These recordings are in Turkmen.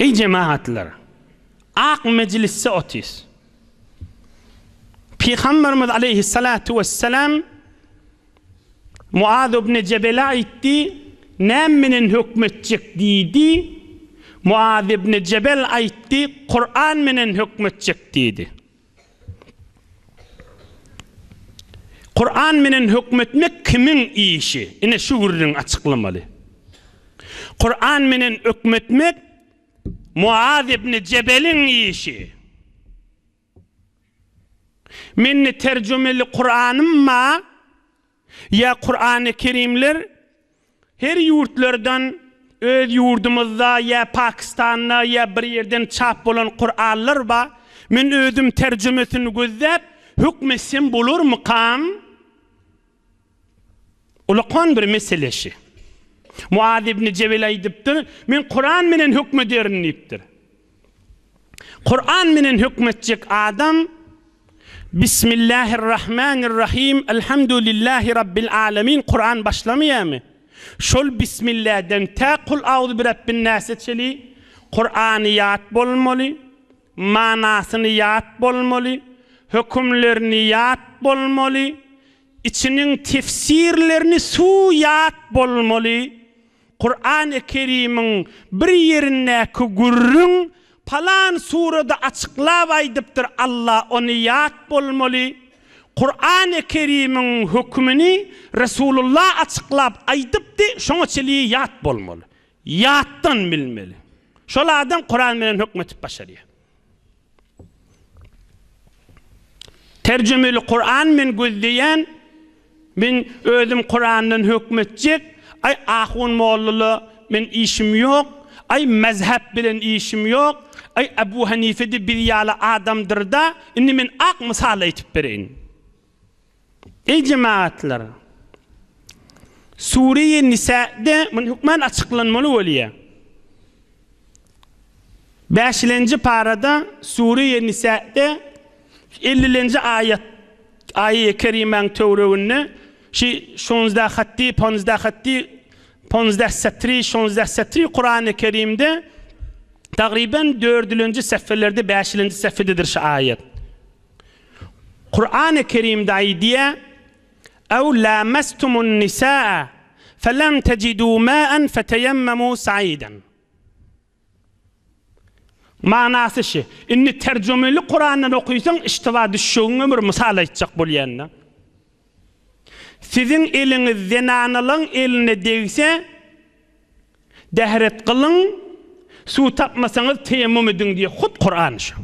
Eý jemagatlar! Ak mejlisde otyrys. Pygamberimiz aleýhissalatu wessalam Muaz ibn Jebele aýtdy, Näme menen hökm etjek diýdi. Muaz ibn Jebel aýtdy, Kuran menen hökm etjek diýdi. Kuran menen hökm etmek kimiň işi? Ine şu gürrüňi açyklamaly. Kuran menen hökm etmek Muaz ibn Jebeliň işi. Mende terjümeli Kuranym bar, Ýa Kurany Kerimler her ýurtlardan öz ýurdumyzda ýa Pakistanda ýa bir ýerden çap bolan Kuranlar bar. Men özüm terjümesini gözläp hökm etsem bolarmykam? Ulakan bir mesele şi. Muaz ibn Jebel aýdypdyr, Men Kuran menen hökm ederin diýipdir. Kuran menen hökm etjek adam Bismillahirrahmanirrahim Elhamdülillahi Rabbil alemin Kuran başlamaýarmy? Şol Bismilläden tä Kul auzu birebbin-näse çeli Kurany ýat bolmaly, manasyny ýat bolmaly, hökümlerini ýat bolmaly, içiniň tefsirlerini su ýat bolmaly. Kurany Kerimiň bir ýerindäki gürrüň palan surada açyklap aýdypdyr Alla ony ýat bolmaly. Kurany Kerimiň hökümini Resulullah açyklap aýdypdy şoňa çeli ýat bolmaly. Ýatdan bilmeli. Şol adam Kuran bilen höküm etip başarýar. Terjimeli Kuran men gözleýän, men özüm Kurandan hökm etjek, aý ahun mollala men işim ýok, aý mezhep bilen işim ýok, aý Ebu Hanifede biz ýaly adamdyrda, indi men ak mysal aýtyp bereýin. Eý jemagatlar! Sureýi Nisa'de muny hökman açyklanmaly bolýar. Bäşilenji parada Sureýi Nisa'de ellilenji aýat aýy kerimäň töwereginde şi şonzda hatdy, ponzda hatdy, ponzda setri, şonzda setri Kurany Kerimde tagryban dördülenji seffelerde, bäşilenji seffededir şi aýat. Kurany Kerimde aýdýar, Ew lamestumun nisaa felem tejidu maen feteyemmemu saiden. Manasy şi, indi terjümeli Kurandan okysaň iştiba düşjegiňe bir mysal aýtjak bolýan-da. Siziň eliňiz zenanalaň eline degse, dähret gylyň, suw tapmasaňyz teýemmum ediň diýýär hut Kuran şo.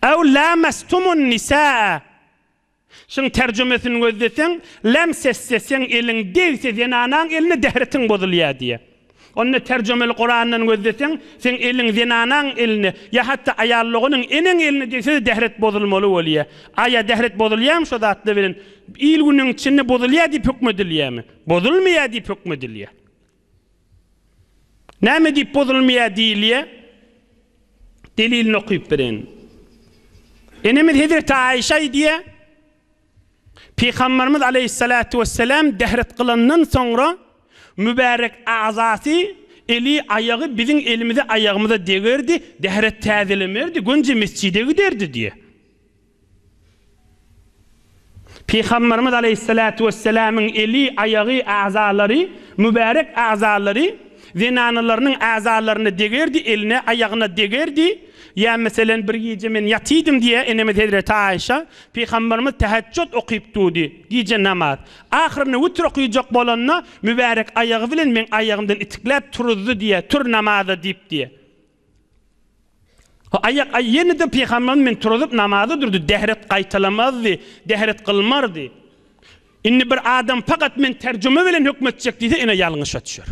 Ew lamestumun nisaa. Şuň terjümesini gözleseň, lems etse, seň eliň degse zenanaň eline dähretiň bozulýar diýýär. Onda terjümeli Kurandan gözleseň, seň eliň zenanaň eline ýa hatda aýal doganyň eneň eline degse-de dähret bozulmaly bolýar. Aýa dähret bozulýarmy şo zatlar bilen? Il-günüň içinde bozulýar diýip hökm edilýärmi? Bozulmaýar diýip hökm edilýär. Näme diýip bozulmaýar diýilýär? Delilini okyp bereýin. Enemiz Hezreti Aýşa aýdýar, Pygamberimiz aleýhissalatu wessalam dähret kylandan soňra mübärek agzasy, eli, aýagy biziň elimize, aýagymyza degerdi, dähret täzelemerdi, gönje mesjide giderdi diýýär. Pygamberimiz aleýhissalatu wessalamyň eli, aýagy, agzalary, mübärek agzalary zenanalarynyň agzalaryna degerdi, eline, aýagyna degerdi. Ýa meselen bir gije men ýatydym diýýär enemiz hezreti Aýşa, Pygamberimiz täheçjut okyp durdy, gije namaz. Ahyrynda witr okyjak bolanda mübärek aýagy bilen meň aýagymdan itikläp turuzdy diýýär, tur namaza diýip diýýär. Aýak aý ýene-de pygamberimiz meni turuzyp namaza durdy, dähret gaýtalamazdy, dähret kylmardy. Indi bir adam fakat men terjüme bilen hökm etjek diýse ine ýalňyşa düşer.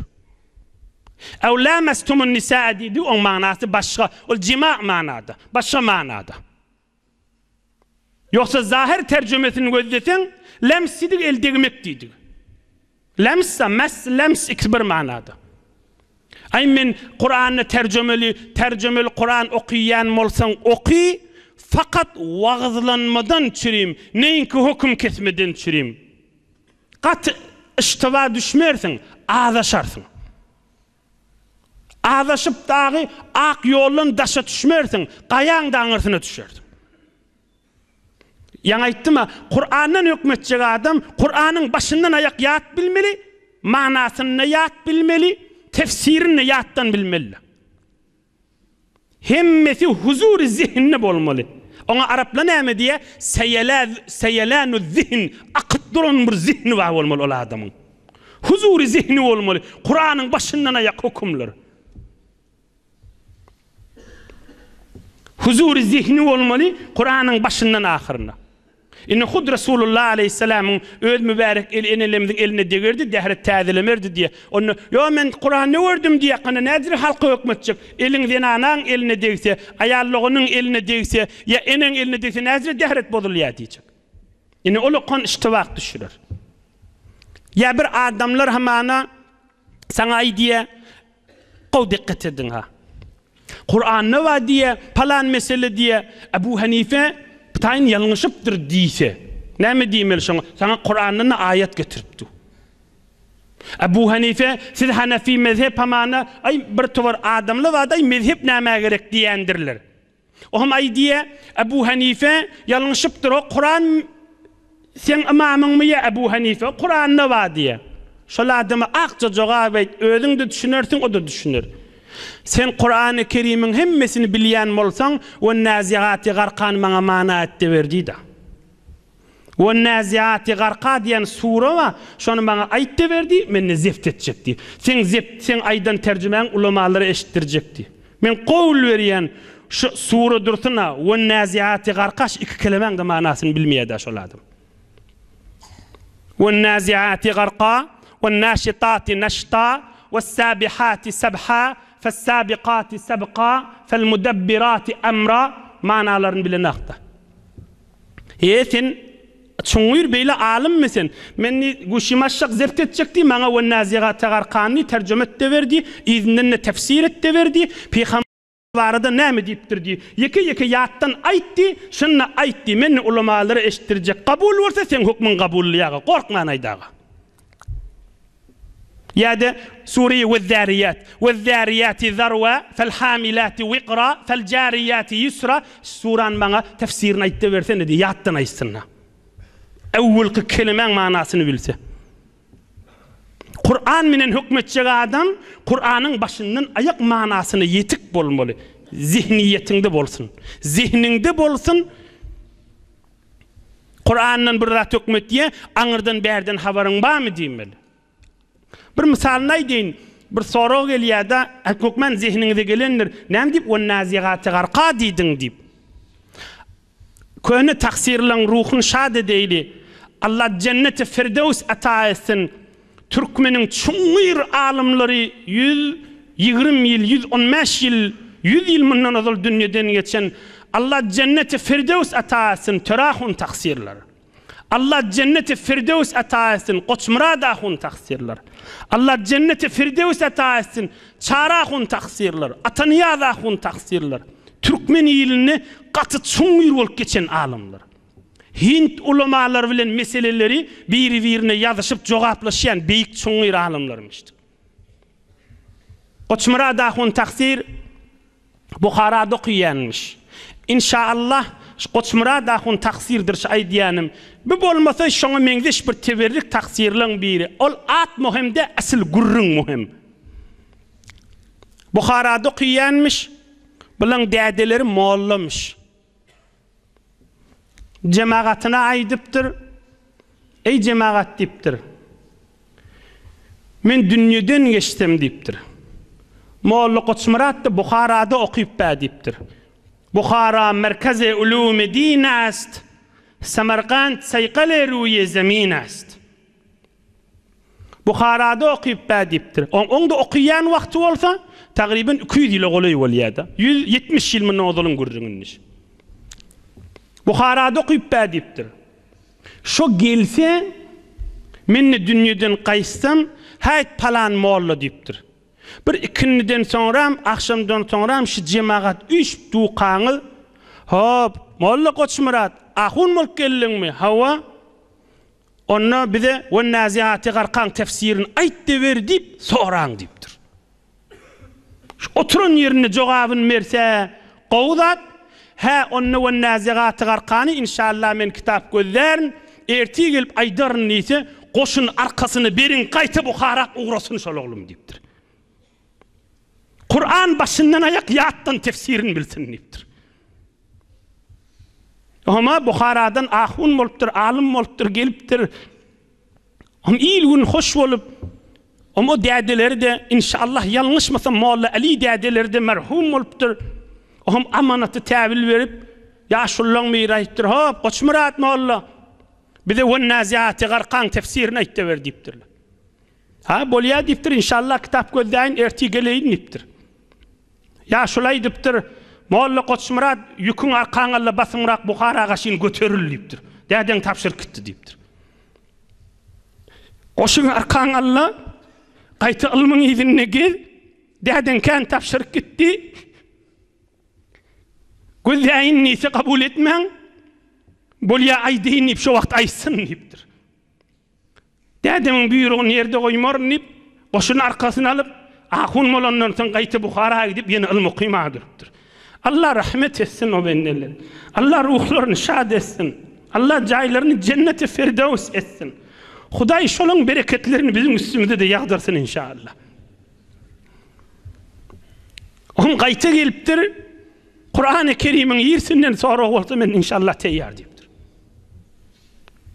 Ew lamestumun nisaa diýdi, oň manasy başga, ol jima manada, başga manada. Ýogsa zahyr terjümesini gözleseň, lems diýdik, el degmek diýdik. Lems-a, mes, lems ikisi bir manada. Aý men Kurany terjümeli, terjümeli Kuran okyýan bolsaň oky, fakat wagyzlanmadan çürim, neýinki höküm kesmeden çürim. Gaty yştyba düşmersiň, azaşarsyň. Azaşyp dagy ak ýoldan daşa düşmersiň, gaýaň-da aňyrsyna düşersiň. Ýaňy aýtdym-a, Kurandan hökm etjek adam Kuranyň başyndan aýak ýat bilmeli, manasyny-da ýat bilmeli, tefsirini-de ýatdan bilmeli. Hemmesi huzury zehinde bolmaly. Oňa araplar näme diýýär? Seýelä, seýelänu zihn, akyp duran bir zihni bar bolmaly ol adamyň. Huzury zehni bolmaly. Kuranyň başyndan aýak hökümler. Huzury zehni bolmaly, Kuranyň başyndan ahyryna. Indi hut Resulullah aleýhissalamyň öz mübärek eli enelerimiziň eline degerdi, dähret täzelemerdi diýýär. Onda, Ýo, men Kuranda gördüm diýýär, onda nädire halka höküm etjek? Eliň zenanaň eline degse, aýal doganyň eline degse, ýa eneň eline degse nädire dähret bozulýar diýjek. Indi ol okan iştibak düşürer. Ýa bir adamlar hamana saňa aýdýar, Gowy dikkat ediň ha. Kuranda bar diýýä, palan mesele diýýä, Ebu Hanife taýyn ýalňyşypdyr diýse, näme diýmeli şoňa? Saňa Kurandan-da aýat getiripdi. Ebu Hanife, siz Hanefi mezhep hamana, aý bir towar adamlar bar-da, mezhep nämä gerek diýendirler. Ohm aýdýa, Ebu Hanife ýalňyşypdyr, o Kuran seň ymamyňmy ýa Ebu Hanife, o Kuranda bar diýýä. Şol adama akja jogap aýt, özüň-de düşünersiň, o-da düşüner. Sen Kurany Kerimiň hemmesini bilýän bolsaň, Wennäziati garkany maňa mana et-de ber diý-de. Wennäziati garka diýen sure bar, şony maňa aýt-da ber diý, men-de zebt etjek diý. Seň zebt, seň aýdan terjimäň ulamalara eşitdirjek diý. Men gowul berýän, şu sure dursun-a, Wennäziati garka şu iki kelemäň-de manasyny bilmeýär-dä şol adam. Wennäziati garka, wennäşitati neşta, wessabihati sebha, fessabikati sebka, felmudebbirati emra manalaryny bilenok-da. He, sen çuňňur beýle alymmy sen? Men diý, guşymy aşak zebt etjek diý, maňa Wennäzigate garkany terjüme et-de ber diý, yzyndan-da tefsir et-de ber diý, pygamber barada näme diýipdir diý, ýeke-ýeke ýatdan aýt diý, şunda aýt diý, men ulamalara eşitdirjek, kabul bolsa seň hukmuň kabully aga, gorkman aýt aga. Ýa-da Sure-i Wezzâriýat, Wezzâriýâti zarwa, fel-hâmilâti wikra, fel-jâriýâti ýusra, şu surany maňa tefsirini aýtda bersene diý, ýatdan aýtsyn-da. Öwwelki kelimäň manasyny bilse. Kuran menen hökmetjek adam Kuranyň başyndan aýak manasyna ýetik bolmaly. Zihniýetiňde bolsun. Zihniňde bolsun. Kurandan bir zat hökmet diýýär, aňyrdan bärden habaryň barmy diýmeli. Bir mysalyny aýdaýyn, bir sorag gelýär-de, hökman zehniňize gelendir, näme diýip Wennazigati garka diýdiň diýip. Köne taksirleň ruhuny şad edeýli. Allah jenneti firdews ata etsin. Türkmeniň çuňňur alymlary 120 ýyl, 115 ýyl, 100 ýyl mundan ozal dünýeden geçen Allah jenneti firdews ata etsin Töre ahun taksirler. Allah jenneti firdews ata etsin Goçmyrat ahun taksirler. Allah jenneti firdews ata etsin Çary ahun taksirler, Atanyýaz ahun taksirler. Türkmen ilinde gaty çuňňur bolup geçen alymlar. Hind ulamalary bilen meseleleri biri-birine ýazyşyp jogaplaşýan beýik çuňňur alymlarmyşdyk. Goçmyrat ahun taksir Buharada okaýanmyş. Inşaallah şu Goçmyrat ahun taksirdir şu aýdýanym. Bu bolmasa şoňa meňzeş bir teberrik taksirleň biri. Ol at möhem däl asyl gürrüň möhem. Buharada okaýanmyş. Bulaň dädeleri mollamyş. Jemagatyna aýdypdyr, Eý jemagat diýipdir. Men dünýeden geçsem diýipdir. Molla Goçmyrat-da Buharada okyp-bä diýipdir. Buhara merkezi ulumy din ast, Samarkant saýkaly ruýy zemin ast. Buharada okyp-bä diýipdir. Oň-da okaýan wagty bolsa, tagryban 200 ýyla golaý bolýar-da. 170 ýyl mundan ozalyň gürrüňi indi. Buharada okyp-bä diýipdir. Şo gelse, men-de dünýeden gaýtsam, häýt palan molla diýipdir. Bir ikindiden soňram, agşamdan soňram şu jemagat üýşüp dukaňyz, Hop, molla Goçmyrat, ahun bolup geldiňmi? Hawa. Onda bize Wennäziati garkaň tefsirini aýt-da ber diýip soraň diýipdir. Oturan ýerinde jogabyny berse gowy zat. Hä, onda wennäzigaty garkany inşallah men kitap gözlärin, ertir gelip aýdaryn diýse, goşun arkasyny beriň gaýta Buharak ugrasyn şol oglum diýipdir. Kuran başyndan aýak ýatdan tefsirini bilsin diýipdir. Oňa Buharadan ahun bolupdyr, alym bolupdyr, gelipdir. Om il-gün hoş bolup, om o dädeleri-de, inşallah ýalňyşmasam Molla Aly dädeleri-de merhum bolupdyr. Om amanaty täwil berip, ýaşululaň biri aýdypdyr, Hop, Goçmyrat molla, bize Wennaziati garkaň tefsirini aýtda ber diýipdirler. Ha, bolýa diýipdir, inşallah kitap gözläýin, ertir geleýin diýipdir. Ýaşuly aýdypdyr, Molla Goçmyrat, ýüküň arkaňa alla basymrak Buhara gaşyn göteril diýipdir. Dädeň tabşyryp gitdi diýipdir. Goşuň arkaňa alla, gaýta ylmyň yzynda gez, dädeň kän tabşyryp gitdi. Gözläýin diýse kabul etmäň, bolýa aýdaýyn diýip şo wagt aýtsyn diýipdir. Dädemiň buýrugyny ýerde goýmaryn diýip, goşuny arkasyna alyp, ahun bolandan soň gaýta Buhara gidip, ýene ylym okymaga durupdyr. Allah rahmet etsin o bendelere. Allah ruhlaryny şad etsin. Allah jaýlaryny jenneti firdöws etsin. Hudaý şolaň bereketlerini biziň üstümize-de ýagdyrsyn inşallah. Oň gaýta gelipdir, Kurany Kerimiň ýersinden sorag bolsa men inşallah teýýar diýipdir.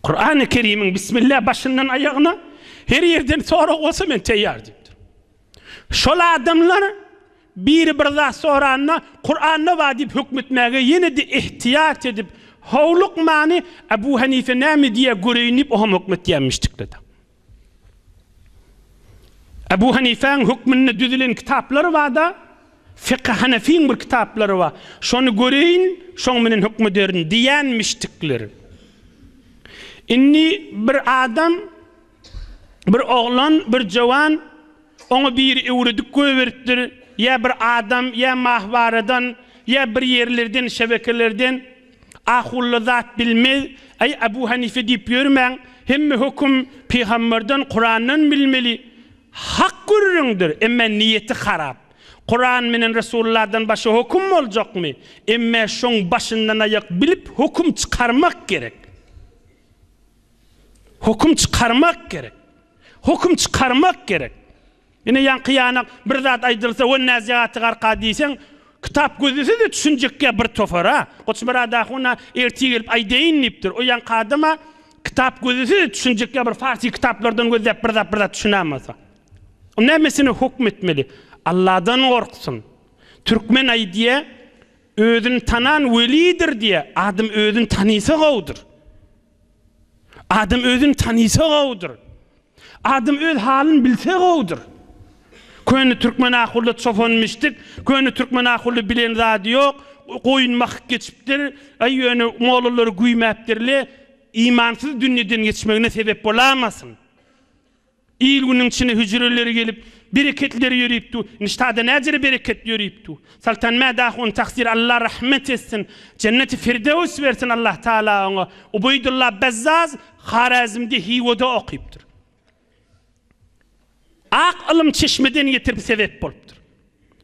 Kurany Kerimiň bismillah başyndan aýagyna her ýerden sorag bolsa men teýýar diýipdir. Şol adamlar biri bir zat soranda Kuranda bar diýip hökm etmäge ýene-de ihtiýat edip, howlukmany Abu Hanife näme diýýär göreýin diýip oňam hökm etýänmişdikler. Ebu Hanifäň hökmünde düzülen kitaplary bar-da, Fykhy Hanefiň bir kitaplary bar. Şony göreýin, şoň bilen hökm ederin diýenmişdikler. Indi bir adam, bir oglan, bir jowan oňa biri öwredip goýberipdir, ýa bir adam, ýa mahwaradan, ýa bir ýerlerden, şebekelerden Ahulla zat bilmez, aý Abu Hanife diýip ýörmäň, hemme höküm pygamberden Kurandan bilmeli. Hak gürrüňdir, emme niýeti harap. Kuran menen Resulladan başga höküm boljakmy? Emme şoň başyndan aýak bilip höküm çykarmak gerek. Höküm çykarmak gerek. Höküm çykarmak gerek. Ine ýaňky ýanak bir zat aýdylsa we näzigaty garka diýseň, kitap gözlese-de düşünjekkä bir topar-a. Goçmyrat ahun-a ertir gelip aýdaýyn diýipdir. O ýaňky adam-a kitap gözlese-de düşünjekkä bir farsi kitaplardan gözläp bir zat bir zat düşünämasa. O nämesine hökm etmeli? Alladan gorksun. Türkmen aýdýa, özüni tanan welidir diýä. Adam özüni tanysa gowudyr. Adam özüni tanysa gowudyr. Adam öz halyny bilse gowudyr. Köne türkmen ahulda çopanmyşdyk, köne türkmen ahulda bilen zady ýok, goýun bakyp geçipdir, aý ýöne molalary güýmäpdirle, imansyz dünýeden geçmegine sebep bolamasyn. Il-günüň içine hüjreleri gelip, bereketleri ýörüp dur. Indi ştada näjere bereket ýörüp dur. Soltanmäd ahun tagsyr Allah rahmet etsin, jenneti firdöws bersin Allah Taala oňa. Ubeýdulla Bezzaz Horezmde Hiwada okypdyr. Ak ylym çeşmeden getirip sebep bolupdyr.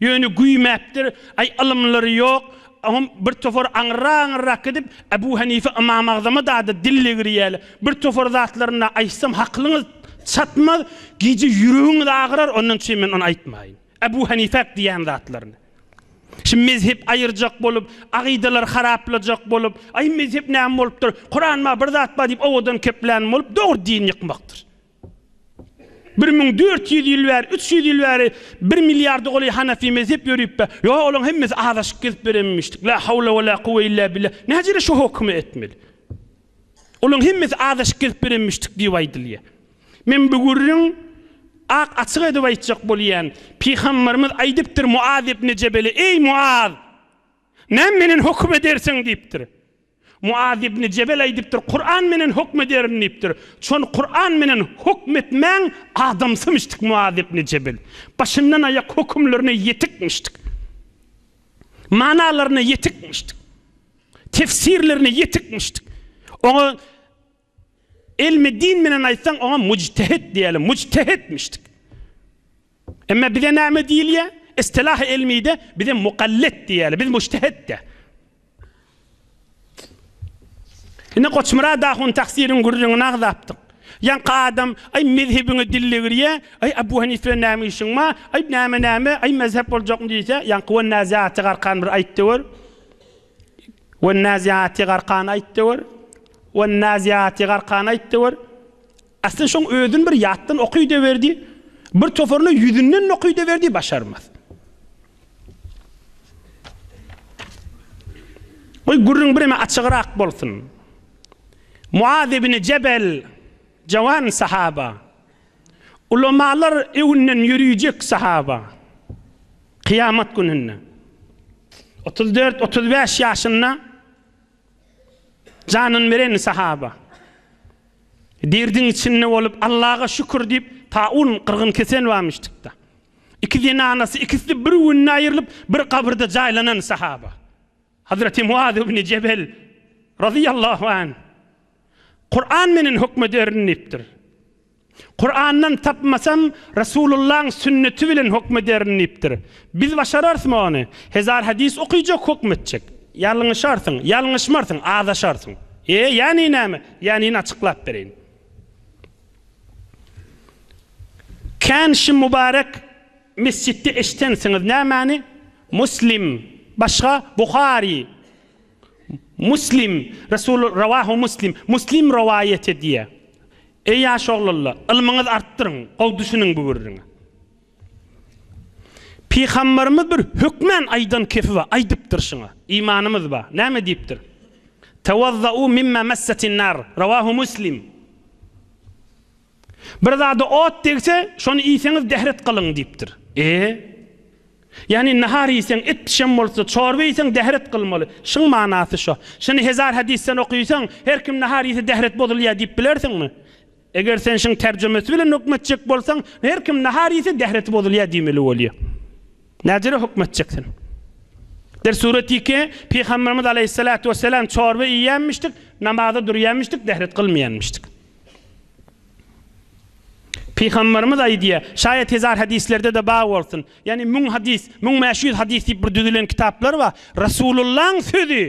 Ýöne güýmäpdir, aý ylymlary ýok, oňam bir topar aňyrrak-aňyrrak gidip, Ebu Hanife Ymam Agzama dada dil degirýärler. Bir topar zatlaryny aýtsam hakylyňyz çatmaz, gije ýüregiňiz agyrar, ondan üçin men ony aýtmaýyn. Ebu Hanifäk diýýän zatlaryny. Şu mezhep aýyrjak bolup, akydalary haraplajak bolup, aý mezhep näme bolupdyr, Kuran bar, bir zat bar diýip owadan keplän bolup, dogry din ýykmakdyr. 1400 ýyl bäri, 300 ýyl bäri bir milliarda golaý hanafi mezhep ýörüp be, ýok olaň hemmesi azaşyp gezip berenmişdik. La hawla we la kuwwe illa billah. Näjele şu hökümi etmeli? Olaň hemmesi azaşyp gezip berenmişdik diýip aýdylýar. Men bu gürrüň ak açyk edip aýtjak bolýan. Pygamberimiz aýdypdyr Muaz ibn Jebele, Eý Muaz! Näme menen höküm edersiň diýipdir. Muaz ibn Jebel aýdypdyr, Kuran menen hökm ederin diýipdir. Şony Kuran menen hökm etmäň adamsymyşdyk Muaz ibn Jebel. Başyndan aýak hökümlerine ýetikmişdik. Manalaryna ýetikmişdik. Tefsirlerine ýetikmişdik. Oňa Elmi din menen aýtsaň oňa mujtehit diýeli, mujtehitmişdik. Emma bize näme diýilýär? istilah-y ilmide bize mukallit diýýärler, biz mujtehid-de. Indi Goçmyrat ahun tagsyryň gürrüňini agzapdyk. Ýaňky adam, aý mezhebiňe dil degirýä, aý Abu Hanife näme işiň bar, aý näme-näme, aý mezhep boljakmy diýse, ýaňky Wennäziati garkan bir aýtdy gör. Wennäziati garkan aýtdy gör. Wennäziati garkan aýtdy gör. Aslynda şoň özüni bir ýatdan okydaberdi, bir toparyny ýüzünden okydaberdi, başarmaz. Goý gürrüň bireme açygrak bolsun. Muaz ibn Jebel jawan sahaba. Ulamalar öňünden ýörüjek sahaba. Kyýamat gününde. 34, 35 ýaşynda Janyn beren sahaba. Derdiň içinde bolup Allaga şükür diýip taun gyrgyn kesen barmyşdykda. Iki zenanasy ikisi bir günde aýrylyp bir gabyrda jaýlanan sahaba. Hazreti Muaz ibn Jebel razyýallahu anh. Kuran menen hökmederin diýipdir. Kurandan tapmasam, Resulullahyň sünneti bilen hökmederin diýipdir. Biz başararysmy ony? Hezar hadys okyjak hökmetjek. Ýalňyşarsyň, ýalňyşmarsyň, azaşarsyň. E, ýany näme? Ýanyny açyklap bereýin. Kän şi mübarek mesjitde eşdensiňiz nämäni? Muslim, başga Buhary. Muslim, Resul rawahu Muslim, Muslim rowaýat edýär. Eý ýaş oglanlar, ylmyňyzy artdyryň, gowy düşüniň bu gürrüňe. Pygamberimiz bir hökmän aýdan kefi bar, aýdypdyr şuňa. Imanymyz bar. Näme diýipdir? Tawazzau mimma massatin nar, rawahu Muslim. Bir zada ot degse, şony iýseňiz dehret gylyň diýipdir. E? Ýagny nahar iýseň, et pişen bolsa, çorba iýseň dehret kylmaly. Şyň manasy şo. Şuny hezar hadysdan okysaň, her kim nahar iýse dehret bozulýar diýip bilersiňmi? Eger sen şyň terjümesi bilen hökmetjek bolsaň, her kim nahar iýse dehreti bozulýar diýmeli bolýar. Näjere hökmetjek sen? Der suretiki Pygamberimiz aleýhissalatu wesselam çorba iýýänmişdik, namaza durýanmişdik, dehret kylmaýanmişdik. Pygamberimiz aýdýar, şaýat hezar hadislerde-de bar bolsun, ýagny müň hadys, 1500 hadys diýip bir düzülen kitaplar bar, Resulullahyň sözi!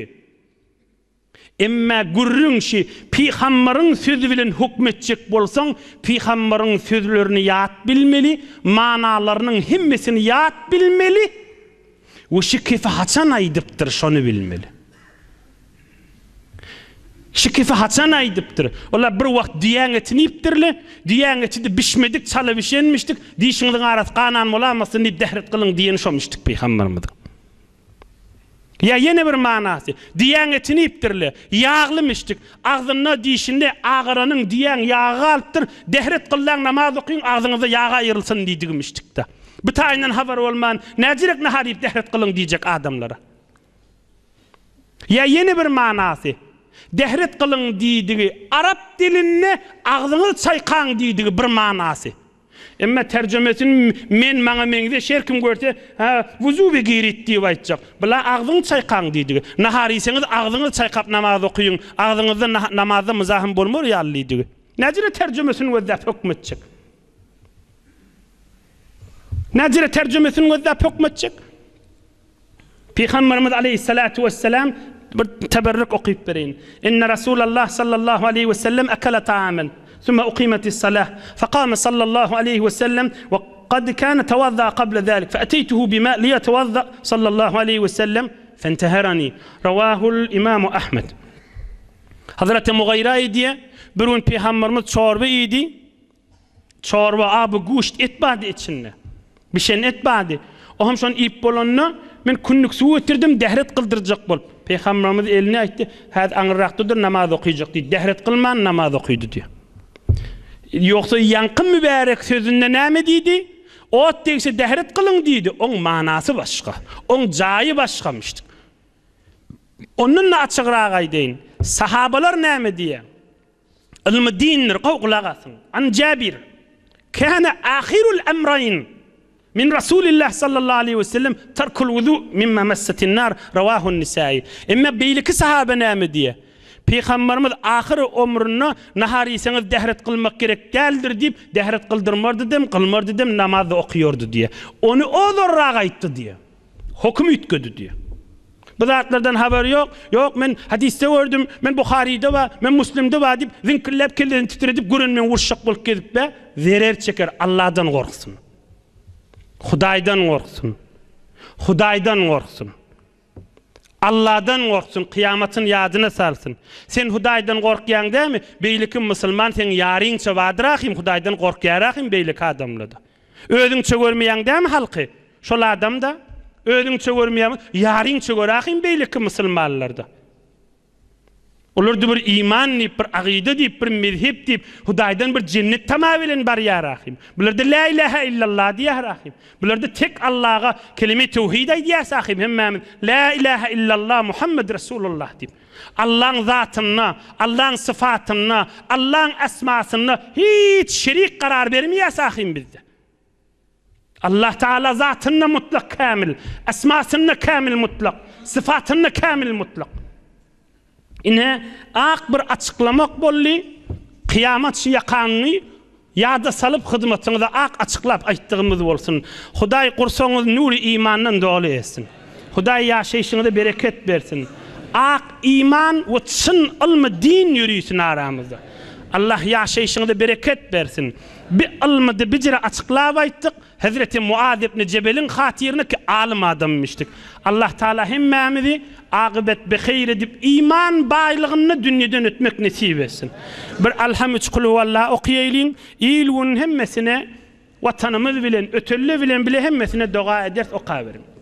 Emma gürrüň şi Pygambaryň sözi bilen hökm etjek bolsaň, Pygambaryň sözlerini ýat bilmeli, manalarynyň hemmesini ýat bilmeli we şi kefi haçan aýdypdyr şony bilmeli. Şu kefi haçan aýdypdyr? Olar bir wagt düýäň etini iýipdirler. Düýäň eti-de bişmedik, çala bişenmişdik. Dişiňiziň arasy ganan bolamasyn diýip dähret gylyň diýeni şomişdik pygamberimiziň. Ýa ýene bir manasy, düýäň etini iýipdirler. Ýaglymyşdyk. Agzynda, dişinde agaranyň düýäň ýagy galypdyr. Dähret gyllaň namaz okyň, agzyňyzda ýag aýrylsyn diýdigimişdik-de. Bu taýyndan habar bolman, näjirek nahar iýip dähret gylyň diýjek adamlara. Ýa ýene bir manasy, Dehret gylyň diýdigi arap dilinde agzyňyzy çaýkaň diýdigi bir manasy. Emma terjümesini men maňa meňzeş her kim görse, hä, wuzuby girit diýip aýtjak. Bula agzyňy çaýkaň diýdigi. Nahar iýseňiz agzyňyzy çaýkap namaz okyň, agzyňyzda namazda myzahym bolmar ýaly diýdigi. Näjere terjümesini gözläp hökm etjek. Näjere terjümesini gözläp hökm etjek. Pygamberimiz aleýhissalatu wesselam bir teberrük okyp bereýin. Inne Rasulallah sallallahu aleýhi wesellem ekele taamen, summa ukimetis salah, fekame sallallahu aleýhi wesellem we kad kane tewazza kable zalik, fe eteytuhu bima liyetewazza sallallahu aleýhi wesellem fenteherani. Rawahul imamu Ahmed. Hazreti Mugaýra aýdýar, bir gün Pygamberimiz çorba iýdi. Çorba, aby guşt, et bardy içinde. Bişen et bardy. O hem şony iýip bolanda, men kündük suw getirdim, dähret kyldyrjak bolup. Pygamberimiz elini aýtdy, Häzir aňyrrakda dur, namaz okyjak diýdi. Dähret kylman namaz okydy diýýär. Ýogsa ýaňky mübärek sözünde näme diýdi? Ot degse dähret kylyň diýdi. Oň manasy başga. Oň jaýy başgamyş. Ondan-da açygrak aýdaýyn. Sahabalar näme diýýär? Ylmy dindir, gowy gulak asyň. An Jabir, Kana ahirul emraýn min Rasulillah sallallahu aleýhi we sellem terkul wuzu mimma messetin nar, rawahun Nisai. Emma beýleki sahaba näme diýýär? Pygamberimiz ahyr ömründe nahar iýseňiz dähret kylmak gerek däldir diýip, dähret kyldyrmardy dem, kylmardy dem, namaz-da okaýardy diýýär. Ony ozalrak aýtdy diýýär. Hokum üýtgedi diýýär. Bu zatlardan habary ýok. Ýok, men hadysda gördüm, men Buharyda bar, men Muslimde bar diýip, ziňkilläp kellesini titredip, gören men uruşjak bolup gezip-ä, zerer çeker, Alladan gorksun. Hudaýdan gorksun. Hudaýdan gorksun. Alladan gorksun, kyýamatyny ýadyna salsyn. Sen Hudaýdan gorkýaň dämi? Beýleki musulman seň ýaryňça bardyr ahym, Hudaýdan gorkýar ahym beýleki adamlada. Özüňçe görmeýäň dämi halky? Şol adam-da. Özüňçe görmeýäň, ýaryňça gör ahym beýleki musulmanlarda. Olarda bir iman diýip, bir agyda diýip, bir mezhep diýip, Hudaýdan bir jennet tama bilen barýar ahym. Bularda Lä ilähä illallah diýýär ahym. Bularda tek Allaga kelime töwhid aýdýas ahym hemmämiz Lä ilähä illallah Muhammed Resulullah diýip. Allaň zatynda, Allaň syfatynda, Allaň esmasynda hiç şerik karar bermeýäs ahym bizde. Allah Taala zatynda mutlak kämil, esmasynda kämil mutlak, syfatynda kämil mutlak. Ine, ak bir açyklamak boldy, kyýamat şu ýakanyny ýada salyp hyzmatyňyza ak açyklap aýtdygymyz bolsun. Hudaý gursagyňyzy nury imandan doly etsin. Hudaý ýaşaýşyňyza bereket bersin. Ak iman we çyn ylmy din ýörisin aramyzda. Allah ýaşaýşyňyza bereket bersin. Bi ylmydy bijire açyklap aýtdyk, Hezreti Muaz ibn Jebeliň hatyryna ki alym adammyşdyk. Allah Taala hemmämizi agybet beheýr edip iman baýlygynda dünýeden ötmek nesip etsin. Bir Alham üç Kulhuwallah okaýaýlyň, il gün hemmesine Watanymyz bilen, ötelle bilen bile hemmesine doga eders okaberiň.